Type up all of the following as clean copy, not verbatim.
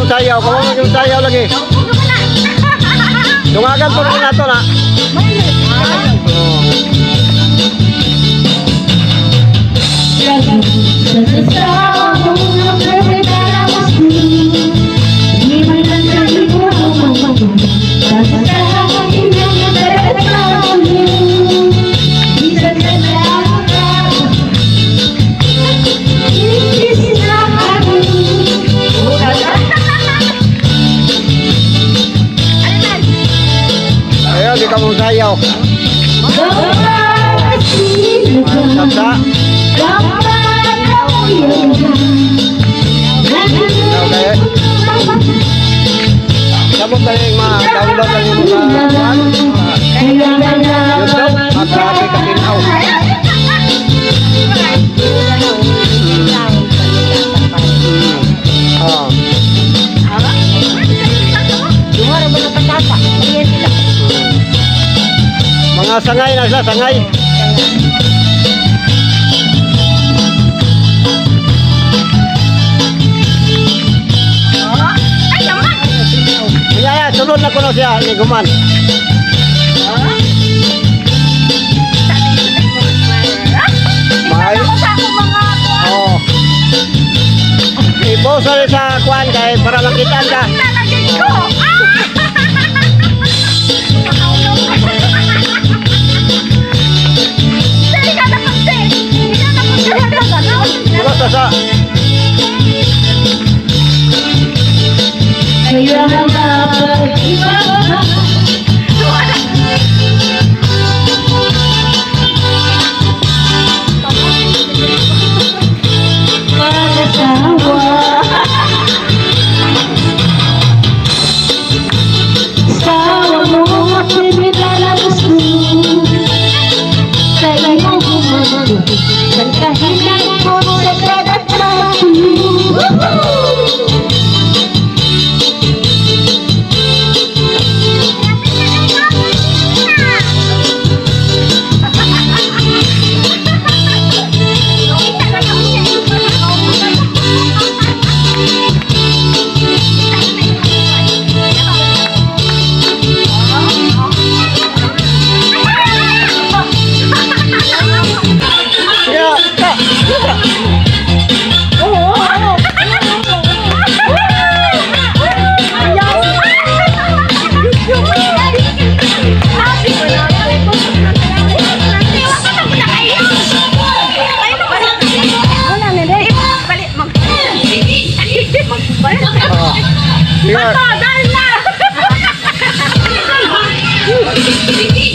sayaw, kabalo man gyud sayaw lagi. Dungagan po na nato na. Oh. Ayaw, di ka mo sayaw. Sasa. Okay. Sabot na yung mga download lang yung mga kuan, YouTube. At grabe ka tinaw. Oh. Mga sangay na sila, sangay. Iya, ya, sunod na ko na siya, ni Guman. May. Oh. I-post na rin sa kuan kay para makita ka. Diba sa Kaya dapat mag-asawa. Sawa mo pinalabas ko sa iyong Nagkahinang sa kada tao. Sige, ka. Oh. Sige.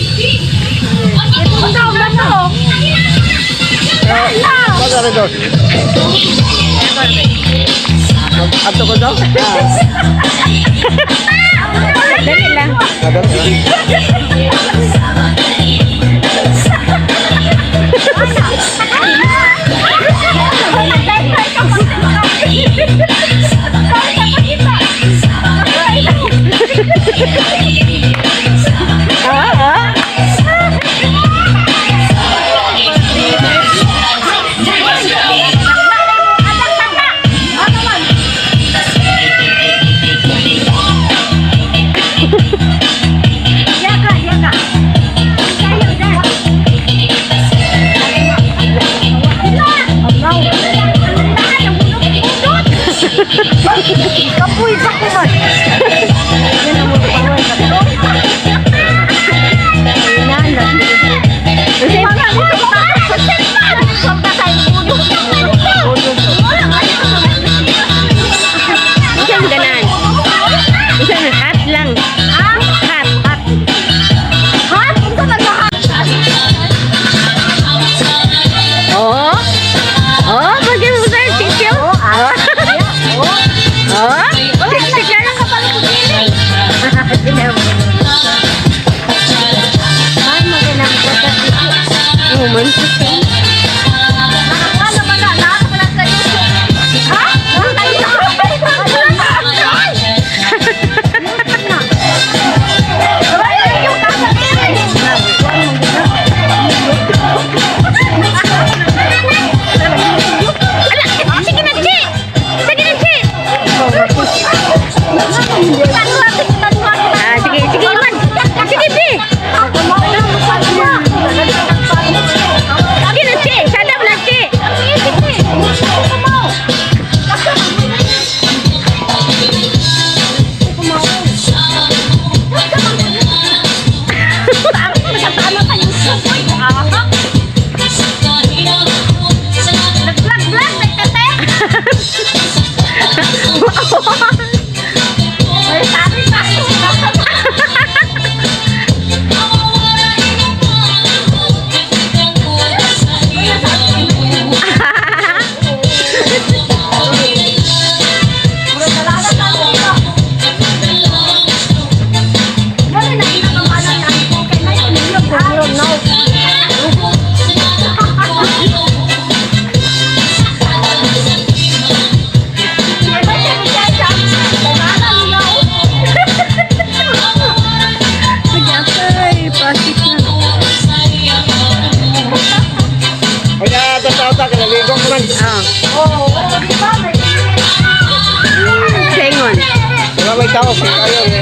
Basta rin doon. Ato ko daw? Dali lang. Madali. Kapoy sa kuman. Isang ganan. Isang hat lang. Hat. Hat. Hat? Unsa man ka? Oh. Oh, pag mo sa tissue. Oh. Oh. Tik-tik na lang kapag pili. Ay, magandang Oh, man. Ano ba na? Nakakapala sa YouTube. Ha? Ay, yung Ala, sige na, Chi. Sige na, Chi. Ah, sige, sige, man. Sige, bi. Sige na, Che. Sada mo na, Che. Nag-vlog-vlog, nagtete. Ay, sabi pa. Ay, pasik na. Kaya tata kinaligong man. Ah. Sengon. Wala may tao kayo.